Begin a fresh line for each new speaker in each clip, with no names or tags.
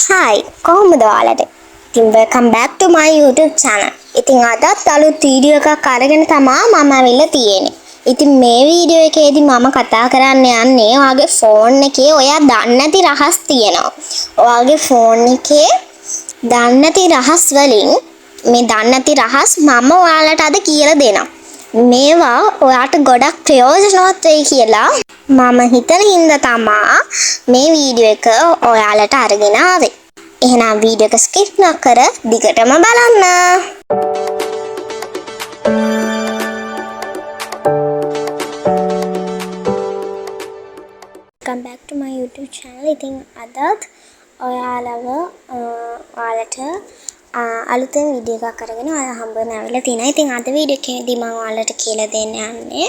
Hi, කොහොමද ඔයාලට? ඉතින් welcome back to my YouTube channel. ඉතින් අදත් අලුත් වීඩියෝ එකක් අරගෙන තමා මම ඇවිල්ලා තියෙන්නේ. ඉතින් මේ වීඩියෝ එකේදී මම කතා කරන්න යන්නේ ඔයාගේ ෆෝන් එකේ ඔයා දන්නේ නැති රහස් තියෙනවා. ඔයාගේ ෆෝන් එකේ දන්නේ නැති රහස් වලින් මේ දන්නේ නැති රහස් මම ඔයාලට අද කියලා දෙනවා. මේවා ඔයාට ගොඩක් ප්‍රයෝජනවත් වෙයි කියලා මම හිතන හින්දා තමා මේ වීඩියෝ එක ඔයාලට අරගෙන ආවේ. එහෙනම් වීඩියෝ එක ස්කිප් නොකර දිගටම බලන්න. Welcome back to my YouTube channel. ඉතින් අදත් ඔයාලව ඔයාලට අලුතෙන් වීඩියෝ එකක් අරගෙන ඔයාලා හම්බ වෙන ඇවිල්ලා තිනවා. ඉතින් අද වීඩියෝ එකේදී මම ඔයාලට කියලා දෙන්න යන්නේ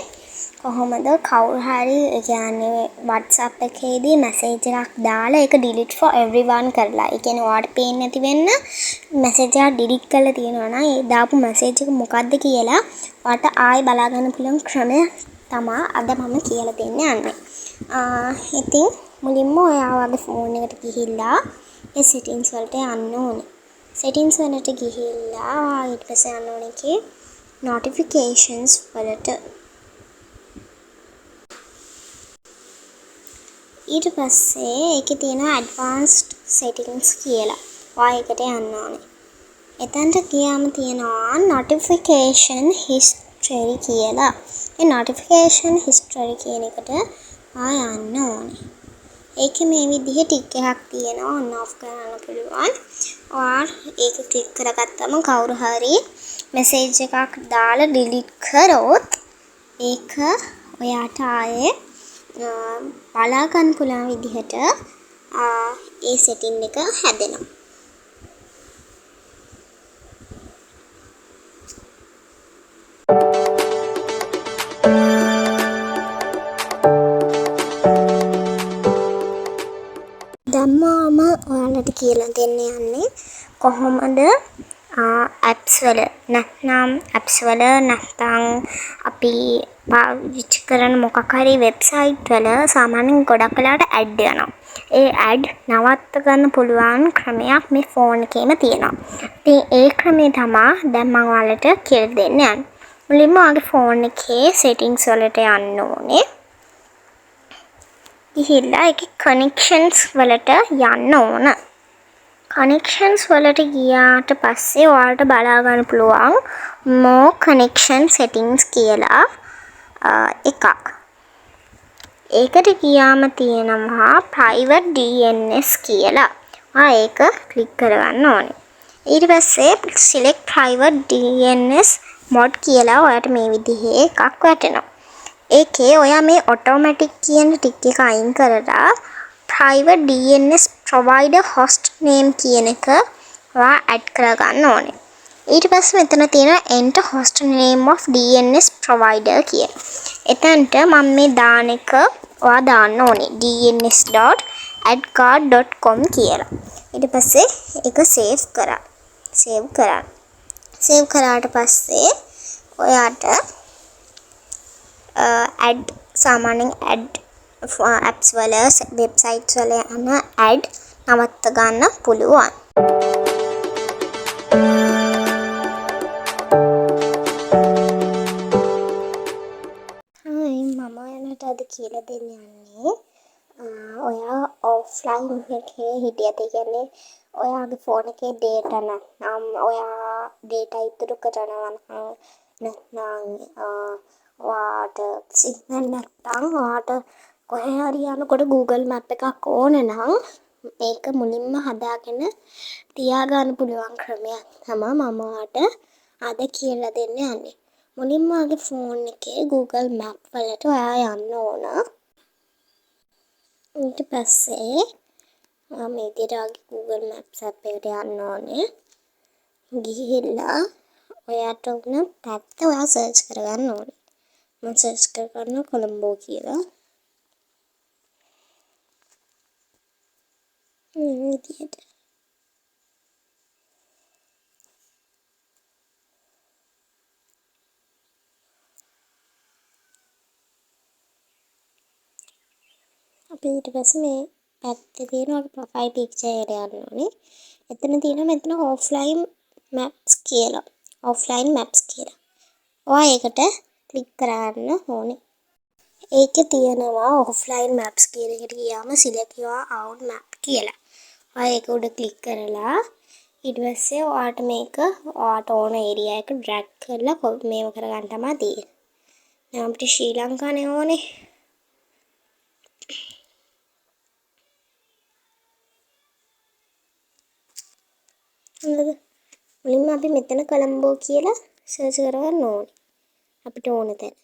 කොහොමද කවුරු හරි, ඒ කියන්නේ WhatsApp එකේදී මැසේජ් එකක් දාලා ඒක delete for everyone කරලා, ඒ කියන්නේ ඔයාට පේන්නේ නැති වෙන්න මැසේජ් එකක් ඩිලීට් කරලා තියෙනවා නම් ඒ දාපු මැසේජ් එක මොකද්ද කියලා ඔයාට ආයෙ බලා ගන්න පුළුවන් ක්‍රමය තමා අද මම කියලා දෙන්න යන්නේ. ඉතින් මුලින්ම ඔයා ඔයාගේ ෆෝන් එකට ගිහිල්ලා ඒ සෙටින්ග්ස් වලට යන්න ඕනේ. සෙටින්ග්ස් වලට ගිහිල්ලා ඊට පස්සේ යන්න ඕනේ එකේ නොටිෆිකේෂන්ස් වලට. ඊට පස්සේ ඒකේ තියෙනවා ඇඩ්වාන්ස්ඩ් සෙටින්ග්ස් කියලා. ඔයා ඒකට යන්න ඕනේ. එතනට ගියාම තියෙනවා නොටිෆිකේෂන් හිස්ටරි කියලා. ඒ නොටිෆිකේෂන් හිස්ටරි කියන එකට ඔයා යන්න ඕනේ. ඒකේ මේ විදිහේ ටික් එකක් තියෙනවා, ඔන් ඔෆ් කරන්න පුළුවන්. ඔයා ඒක ක්ලික් කරගත්තම කවුරු හරි මැසේජ් එකක් දාලා ඩිලීට් කරොත් ඒක ඔයාට ආයේ බලා ගන්න පුළුවන් විදිහට ඒ සෙටින් එක හැදෙනවා. දැන් මම ඔයාලට කියලා දෙන්න යන්නේ කොහොමද ඇප්ස් වල නැත්නම් ඇප්ස් වල නැත්නම් අපි පාවිච්චි කරන මොකක් හරි වෙබ්සයිට් වල සාමාන්‍යයෙන් ගොඩක් වෙලාවට ඇඩ් යනවා. ඒ ඇඩ් නවත්ත ගන්න පුළුවන් ක්‍රමයක් මේ ෆෝන් එකේම තියෙනවා. ඉතින් ඒ ක්‍රමය තමා දැන් මම ඔයාලට කියලා දෙන්න යන්නේ. මුලින්ම ඔයාගේ ෆෝන් එකේ සෙටින්ග්ස් වලට යන්න ඕනේ. ගිහිල්ලා ඒකේ කනෙක්ෂන්ස් වලට යන්න ඕන. කනෙක්ෂන්ස් වලට ගියාට පස්සේ ඔයාලට බලා ගන්න පුළුවන් more connection settings කියලා එකක්. ඒකට ගියාම තියෙනවා private DNS කියලා. ඔයා ඒක ක්ලික් කරගන්න ඕනේ. ඊට පස්සේ select private DNS mode කියලා ඔයාට මේ විදිහේ එකක් වැටෙනවා. ඒකේ ඔයා මේ ඔටෝමැටික් කියන ටික් එක අයින් කරලා private DNS provider host name කියන එක ඔයා ඇඩ් කරගන්න ඕනේ. ඊට පස්සේ මෙතන තියෙනවා enter host name of DNS provider කියලා. එතනට මම මේ දාන එක ඔයා දාන්න ඕනේ dns.adguard.com කියලා. ඊට පස්සේ ඒක සේව් කරා. සේව් කරා. සේව් කරාට පස්සේ ඔයාට ඇඩ්, සාමාන්‍යයෙන් ඇඩ් ඇප්ස් වල වෙබ්සයිට්ස් වල යන ඇඩ් නවත්ත ගන්න පුළුවන්. හායි, මම ඔයාලට අද කියලා දෙන්න යන්නේ ඔයා ඔෆ්ලයින් එකේ හිටියත්, ඒ කියන්නේ ඔයාගේ ෆෝන් එකේ ඩේටා නැත්නම් ඔයා ඩේටා ඉතුරු කරනවා නම්, නැත්නම් ඔයාට සිග්නල් නැත්නම් ඔයාට කොහේ හරි යනකොට Google Map එකක් ඕන නම් ඒක මුලින්ම හදාගෙන තියාගන්න පුළුවන් ක්‍රමයක් තමයි මම ඔයාට අද කියලා දෙන්න යන්නේ. මුලින්ම ඔයාගේ ෆෝන් එකේ Google Map වලට ඔයා යන්න ඕන. ඊට පස්සේ ඔයා මේ විදිහට ඔයාගේ Google Maps app එකට යන්න ඕනේ. ගිහිල්ලා ඔයාට ඕන පැත්ත ඔයා සර්ච් කරගන්න ඕනේ. මම සර්ච් කරගන්නවා කොළඹ කියලා. මේ විදිහට. අපි ඊට පස්සේ මේ පැත්තේ තියෙන ඔයාගේ ප්‍රොෆයිල් පික්චර් එකට යන්න ඕනේ. එතන තියෙනවා මෙතන ඔෆ්ලයින් මැප්ස් කියලා. ඔෆ්ලයින් මැප්ස් කියලා. ඔයා ඒකට ක්ලික් කරන්න ඕනේ. ඒකේ තියෙනවා ඔෆ්ලයින් මැප්ස් කියන එකට ගියාම සිලෙක්ට් your own map කියලා. ඔයා ඒක උඩ ක්ලික් කරලා ඊට පස්සේ ඔයාට මේක ඔයාට ඕන ඒරියා එක ඩ්‍රැග් කරලා මේව කරගන්න තමයි තියෙන්නේ. දැන් අපිට ශ්‍රී ලංකානේ ඕනේ. හොඳද? මුලින්ම අපි මෙතන කොලම්බෝ කියලා සර්ච් කරගන්න ඕනේ. අපිට ඕන තැන.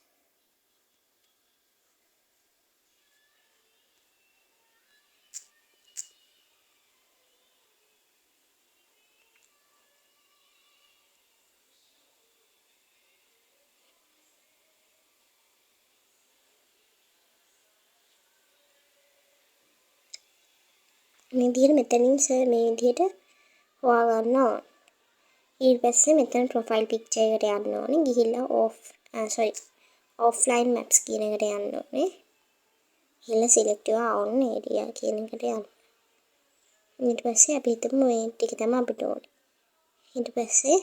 මේ විදිහට මෙතනින් සර් මේ විදිහට හොයාගන්න ඕන. ඊට පස්සේ මෙතන ප්‍රොෆයිල් පික්චර් එකට යන්න ඕනේ. ගිහිල්ලා ඔෆ්ලයින් මැප්ස් කියන එකට යන්න ඕනේ. ගිහිල්ලා සිලෙක්ට් your own area කියන එකට යන්න. ඊට පස්සේ අපි හිතමු මේ ටික තමයි අපිට ඕනේ. ඊට පස්සේ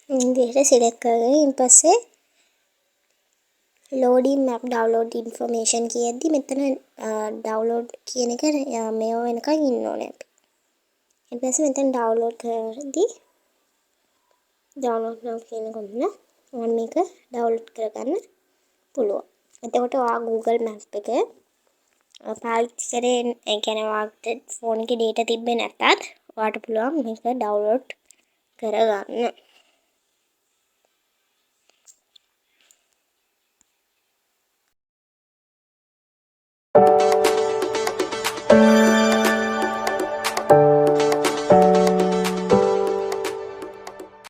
මේ විදිහට සිලෙක්ට් කරගෙන ඊට පස්සේ loading map download information කියද්දි මෙතන download කියන එක මේව වෙනකන් ඉන්න ඕනේ අපි. ඊට පස්සේ මෙතන download කරද්දි download now කියන කොටන ඔයාලා මේක download කරගන්න පුළුවන්. එතකොට ඔයා Google Map එක පාවිච්චි කරේ, ඒ කියන්නේ ඔයාට ෆෝන් එකේ data තිබ්බේ නැතත් ඔයාට පුළුවන් මේක download කරගන්න.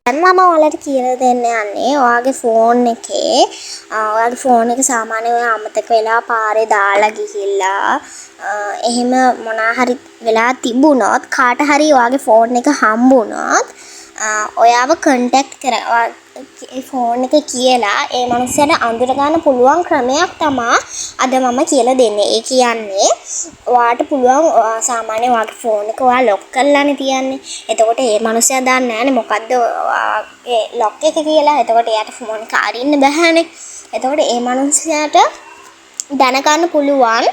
දැන් මම ඔයාලට කියලා දෙන්න යන්නේ ඔයාගේ ෆෝන් එකේ, ඔයාගේ ෆෝන් එක සාමාන්‍යයෙන් ඔයා අමතක වෙලා පාරේ දාලා ගිහිල්ලා, එහෙම මොනා හරි වෙලා තිබුණොත් කාට හරි ඔයාගේ ෆෝන් එක හම්බුනොත්, ඔයාව කන්ටැක්ට් කර, ඔයා ෆෝන් එක කියලා ඒ මනුස්සයාට අඳුර ගන්න පුළුවන් ක්‍රමයක් තමා අද මම කියලා දෙන්නේ. ඒ කියන්නේ ඔයාට පුළුවන්, ඔයා සාමාන්‍යයෙන් ඔයාගේ ෆෝන් එක ඔයා ලොක් කරලානේ තියන්නේ. එතකොට ඒ මනුස්සයා දන්නේ නෑනේ මොකද්ද ඔයාගේ ලොක් එක කියලා. එතකොට එයාට ෆෝන් එක අරින්න බැහැනේ. එතකොට ඒ මනුස්සයාට දැනගන්න පුළුවන්,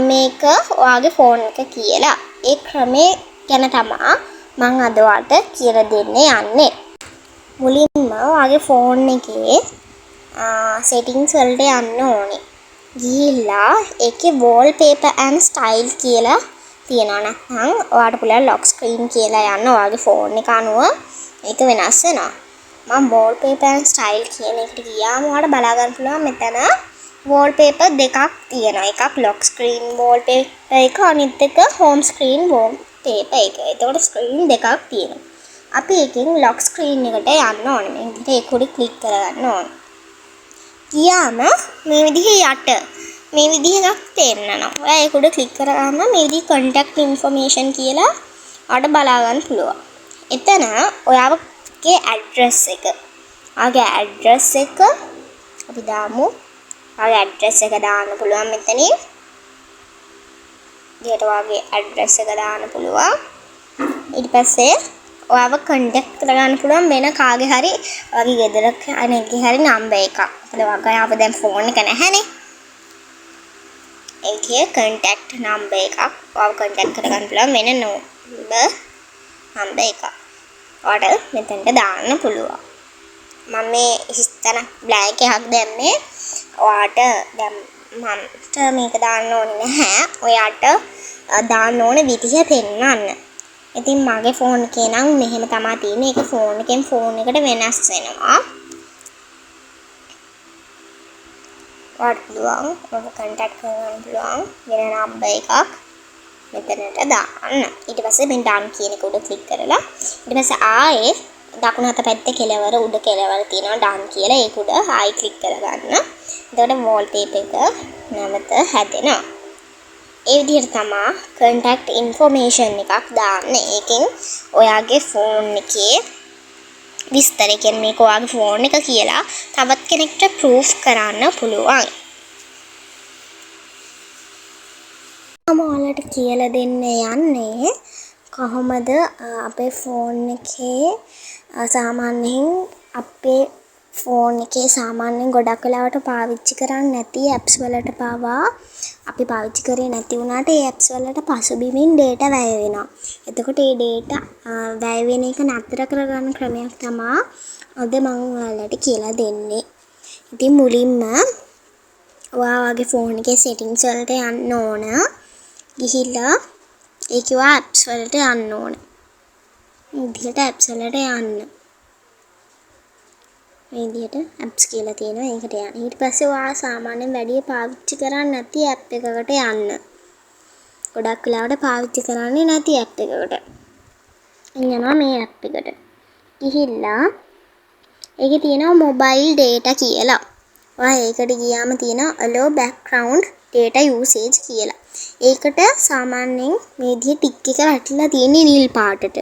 මේක ඔයාගේ ෆෝන් එක කියලා. ඒ ක්‍රමේ ගැන තමා මං අද ඔයාලට කියලා දෙන්න යන්නේ. මුලින්ම ඔයාගේ ෆෝන් එකේ, සෙටින්ග්ස් වලට යන්න ඕනේ. ගිහිල්ලා ඒකේ වෝල්පේපර් ඇන්ඩ් ස්ටයිල් කියලා තියෙනවා. නැත්නම් ඔයාට පුළුවන් ලොක් ස්ක්‍රීන් කියලා යන්න. ඔයාගේ ෆෝන් එක අනුව ඒක වෙනස් වෙනවා. මං වෝල්පේපර් ඇන්ඩ් ස්ටයිල් කියන එකට ගියාම ඔයාලට බලා ගන්න පුළුවන් මෙතන වෝල්පේපර් දෙකක් තියෙනවා. එකක් ලොක් ස්ක්‍රීන් වෝල්පේපර් එක, අනිත් එක හෝම් ස්ක්‍රීන් වෝල්පේපර් එක. එතකොට ස්ක්‍රීන් දෙකක් තියෙනවා. අපි එකෙන් ලොක් ස්ක්‍රීන් එකට යන්න ඕනේ. මේ විදිහට ඒක උඩ ක්ලික් කරගන්න ඕනේ. ගියාම මේ විදිහේ යට මේ විදිහ එකක් පෙන්නනවා. ඔයා ඒක උඩ ක්ලික් කරාම මේ විදිහ කන්ටැක්ට් ඉන්ෆර්මේෂන් කියලා ඔයාලට බලා ගන්න පුළුවන්. එතන ඔයාගේ ඇඩ්‍රස් එක. ඔයාගේ ඇඩ්‍රස් එක අපි දාමු. ඔයාගේ ඇඩ්‍රස් එක දාන්න පුළුවන් මෙතනින්. විදිහට ඔයාගේ ඇඩ්‍රස් එක දාන්න පුළුවන්. ඊට පස්සේ ඔයාව කන්ටැක්ට් කරගන්න පුළුවන් වෙන කාගේ හරි ඔයාගේ ගෙදර කෙනෙක්ගේ හරි නම්බර් එකක්. මොකද ඔයාගේ ආව දැන් ෆෝන් එක නැහැනේ. ඒකේ කන්ටැක්ට් නම්බර් එකක් ඔයාව කන්ටැක්ට් කරගන්න පුළුවන් වෙන නම්බර් එකක්. ඔයාට මෙතනට දාන්න පුළුවන්. මම මේ හිස්තැන බ්ලැන්ක් එකක් දැම්මේ. ඔයාට දැන් මට මේක දාන්න ඕනේ නැහැ. ඔයාට දාන්න ඕන විදිහ පෙන්වන්න. ඉතින් මගේ ෆෝන් එකේ නම් මෙහෙම තමා තියෙන්නේ. ඒක ෆෝන් එකෙන් ෆෝන් එකට වෙනස් වෙනවා. ඔයාට පුළුවන් ඔයාව කන්ටැක්ට් කරගන්න පුළුවන් වෙන නම්බර් එකක් මෙතනට දාන්න. ඊට පස්සේ මේ ඩන් කියන එක උඩ ක්ලික් කරලා ඊට පස්සේ ආයේ දකුණු අත පැත්තේ කෙළවර උඩ කෙළවර තියෙනවා ඩන් කියලා. ඒක උඩ ආයි ක්ලික් කරගන්න. එතකොට වෝල්පේපර් එක නැවත හැදෙනවා. ඒ විදිහට තමා කන්ටැක්ට් ඉන්ෆෝමේෂන් එකක් දාන්නේ. ඒකෙන් ඔයාගේ ෆෝන් එකේ විස්තර, ඒ කියන්නේ මේක ඔයාගේ ෆෝන් එක කියලා තවත් කෙනෙක්ට ප්‍රූෆ් කරන්න පුළුවන්. මම ඔයාලට කියලා දෙන්න යන්නේ කොහොමද අපේ ෆෝන් එකේ සාමාන්‍යයෙන් අපේ ෆෝන් එකේ සාමාන්‍යයෙන් ගොඩක් වෙලාවට පාවිච්චි කරන්නේ නැති ඇප්ස් වලට පවා අපි පාවිච්චි කරේ නැති වුණාට ඒ ඇප්ස් වලට පසුබිමින් ඩේටා වැය වෙනවා. එතකොට ඒ ඩේටා වැය වෙන එක නතර කරගන්න ක්‍රමයක් තමා අද මං ඔයාලට කියලා දෙන්නේ. ඉතින් මුලින්ම ඔයා ඔයාගේ ෆෝන් එකේ සෙටින්ග්ස් වලට යන්න ඕන. ගිහිල්ලා ඒකේ ඔයා ඇප්ස් වලට යන්න ඕන. මේ විදිහට ඇප්ස් වලට යන්න. මේ විදිහට ඇප්ස් කියලා තියෙනවා, ඒකට යන්න. ඊට පස්සේ ඔයා සාමාන්‍යයෙන් වැඩි පාවිච්චි කරන්නේ නැති ඇප් එකකට යන්න. ගොඩක් වෙලාවට පාවිච්චි කරන්නේ නැති ඇප් එකකට. ඉතින් යනවා මේ ඇප් එකට. ගිහිල්ලා ඒකේ තියෙනවා මොබයිල් ඩේටා කියලා. ඔයා ඒකට ගියාම තියෙනවා allow background data usage කියලා. ඒකට සාමාන්‍යයෙන් මේ විදිහේ ටික් එක වැටිලා තියෙන්නේ නිල් පාටට.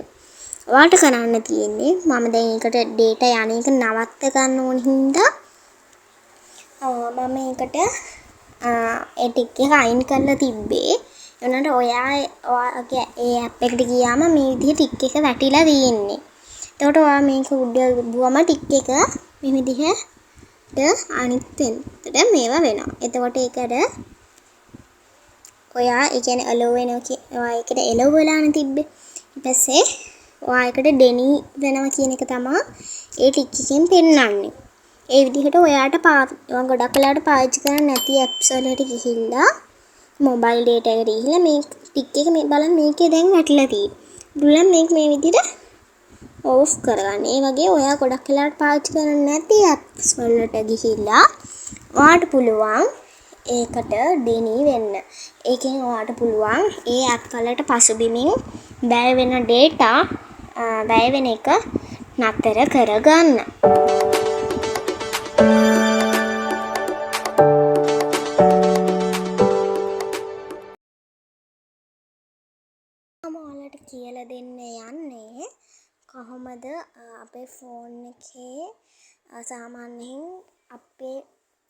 ඔයාට කරන්න තියෙන්නේ මම දැන් ඒකට ඩේටා යන එක නවත්ත ගන්න ඕන හින්දා මම ඒකට ඒ ටික් එක අයින් කරලා තිබ්බේ. ඒ වුණාට ඔයා ඔයාගේ ඒ ඇප් එකට ගියාම මේ විදිහේ ටික් එක වැටිලා තියෙන්නේ. එතකොට ඔයා මේක උඩ එබුවම ටික් එක මේ විදිහට අනිත් පැත්තට මේවා වෙනවා. එතකොට ඒකට ඔයා ඒ කියන්නේ allow වෙනවා ඔයා ඒකට allow වෙලානේ තිබ්බේ. ඊට පස්සේ ඔයා ඒකට ඩෙනි වෙනවා කියන එක තමා ඒ ටික් එකෙන් පෙන්වන්නේ. ඒ විදිහට ඔයාට ඔයා ගොඩක් වෙලාවට පාවිච්චි කරන්නේ නැති ඇප්ස් වලට ගිහිල්ලා මොබයිල් ඩේටා එකට ගිහිල්ලා මේ ටික් එක මේ බලන්න මේකේ දැන් වැටිලා තියෙන්නේ. පුළුවන් මේක මේ විදිහට ඕෆ් කරගන්න. ඒ වගේ ඔයා ගොඩක් වෙලාවට පාවිච්චි කරන්නේ නැති ඇප්ස් වලට ගිහිල්ලා ඔයාට පුළුවන් ඒකට ඩෙනි වෙන්න. ඒකෙන් ඔයාට පුළුවන් ඒ ඇප් වලට පසුබිමින් වැය වෙන ඩේටා වැය වෙන එක නතර කරගන්න. මම ඔයාලට කියලා දෙන්න යන්නේ කොහොමද අපේ ෆෝන් එකේ සාමාන්‍යයෙන් අපේ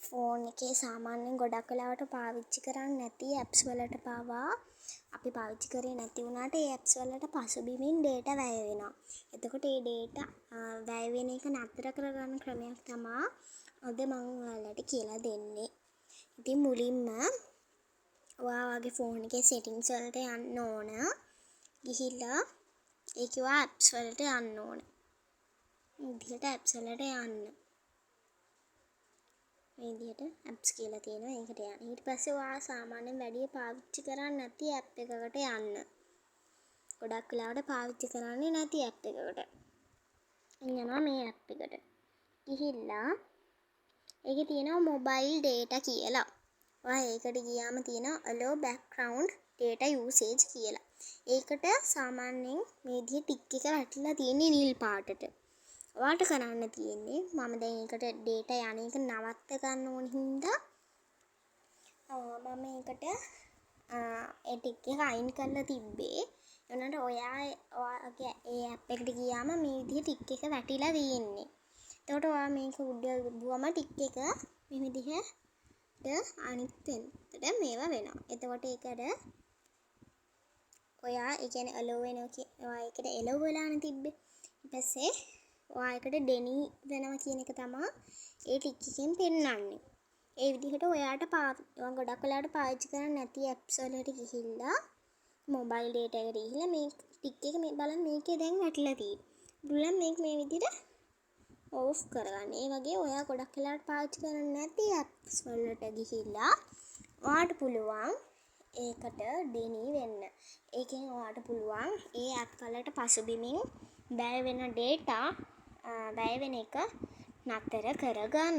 ෆෝන් එකේ සාමාන්‍යයෙන් ගොඩක් වෙලාවට පාවිච්චි කරන්නේ නැති ඇප්ස් වලට පවා අපි පාවිච්චි කරේ නැති වුණාට ඒ ඇප්ස් වලට පසුබිමින් ඩේටා වැය වෙනවා. එතකොට ඒ ඩේටා වැය වෙන එක නතර කරගන්න ක්‍රමයක් තමා අද මං ඔයාලට කියලා දෙන්නේ. ඉතින් මුලින්ම ඔයා ඔයාගේ ෆෝන් එකේ සෙටින්ග්ස් වලට යන්න ඕන. ගිහිල්ලා ඒකේ ඔයා ඇප්ස් වලට යන්න ඕන. මේ විදිහට ඇප්ස් වලට යන්න. මේ විදිහට ඇප්ස් කියලා තියෙනවා, ඒකට යන්න. ඊට පස්සේ ඔයා සාමාන්‍යයෙන් වැඩි පාවිච්චි කරන්නේ නැති ඇප් එකකට යන්න. ගොඩක් වෙලාවට පාවිච්චි කරන්නේ නැති ඇප් එකකට. ඉතින් යනවා මේ ඇප් එකට. ගිහිල්ලා ඒකේ තියෙනවා මොබයිල් ඩේටා කියලා. ඔයා ඒකට ගියාම තියෙනවා allow background data usage කියලා. ඒකට සාමාන්‍යයෙන් මේ විදිහේ ටික් එක වැටිලා තියෙන්නේ නිල් පාටට. ඔයාට කරන්න තියෙන්නේ මම දැන් ඒකට ඩේටා යන එක නවත්ත ගන්න ඕන හින්දා මම ඒකට ඒ ටික් එක අයින් කරලා තිබ්බේ. ඒ වුණාට ඔයා ඔයාගේ ඒ ඇප් එකට ගියාම මේ විදිහේ ටික් එක වැටිලා තියෙන්නේ. එතකොට ඔයා මේක උඩ එබුවම ටික් එක මේ විදිහට අනිත් පැත්තට මේවා වෙනවා. එතකොට ඒකට ඔයා ඒ කියන්නේ allow වෙනවා ඔයා ඒකට allow වෙලානේ තිබ්බේ. ඊට පස්සේ ඔයා ඒකට ඩෙනි වෙනවා කියන එක තමා ඒ ටික් එකෙන් පෙන්වන්නේ. ඒ විදිහට ඔයාට ඔයා ගොඩක් වෙලාවට පාවිච්චි කරන්නේ නැති ඇප්ස් වලට ගිහිල්ලා මොබයිල් ඩේටා එකට ගිහිල්ලා මේ ටික් එක මේ බලන්න මේකේ දැන් වැටිලා තියෙන්නේ. පුළුවන් මේක මේ විදිහට ඕෆ් කරගන්න. ඒ වගේ ඔයා ගොඩක් වෙලාවට පාවිච්චි කරන්නේ නැති ඇප්ස් වලට ගිහිල්ලා ඔයාට පුළුවන් ඒකට ඩෙනි වෙන්න. ඒකෙන් ඔයාට පුළුවන් ඒ ඇප් වලට පසුබිමින් වැය වෙන ඩේටා වැය වෙන එක නතර කරගන්න.